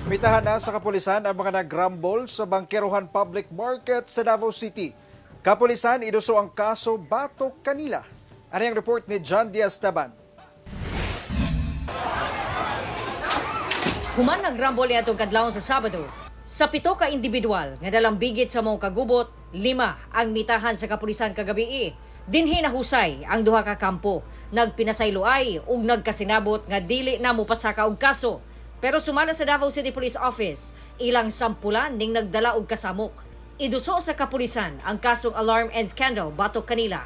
Mitahan na sa kapulisan ang mga nagrambol sa Bangkerohan Public Market sa Davao City. Kapulisan iduso ang kaso batok kanila. Ano ang report ni John Diaz Taban? Human nagrambol niadtong kadlawon sa Sabado. Sa pito ka individual nga dalambigit sa mga kagubot, lima ang mitahan sa kapulisan kagabi. Dinhi nahusay ang duha ka kampo, nagpinasayloay ug nagkasinabot nga dili na mopasaka og kaso. Pero sumala sa Davao City Police Office, ilang sampulan ning nagdala og kasamok. Iduso sa kapulisan ang kasong alarm and scandal batok kanila.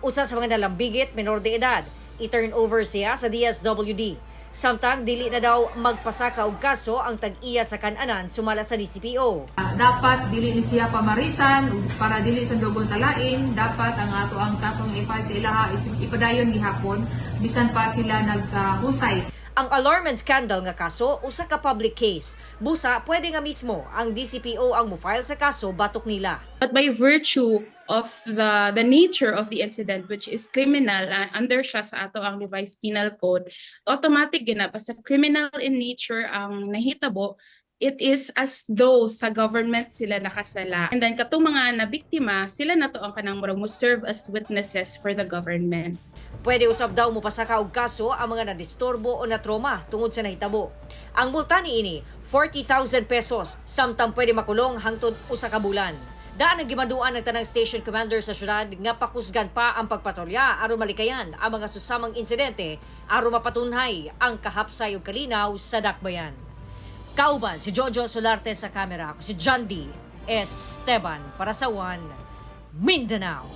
Usa sa mga nalambigit, menor de edad, i-turn over siya sa DSWD. Samtang dili na daw magpasaka og kaso ang tag-iya sa kananan sumala sa DCPO. Dapat dili ni siya pamarisan ug para dili sandugon sa lain. Dapat ang ato ang kasong i-file sa ilaha is ipadayon gihapon bisan pa sila nagkahusay. Ang alarm and scandal nga kaso usa ka public case. Busa pwede nga mismo ang DCPO ang mo-file sa kaso batok nila. But by virtue of the nature of the incident, which is criminal, under siya sa ato ang Revised Penal Code, automatic gina basta criminal in nature ang nahitabo, it is as though sa government sila nakasala. And then katong mga nabiktima, sila na to ang kanang murag mo serve as witnesses for the government. Pwede usab daw mopasaka og kaso ang mga nadisturbo o natroma tungod sa nahitabo. Ang multa niini 40,000 pesos, samtang pwede makulong hangtod usa ka bulan. Daan ang gimanduan ng tanang station commander sa syudad nga pakusgan pa ang pagpatrolya aron malikayan ang mga susamang insidente aron mapatunhay ang kahapsay ug kalinaw sa dakbayan. Kauban si Jojo Solarte sa kamera. Ako si John D. Esteban para sa One Mindanao.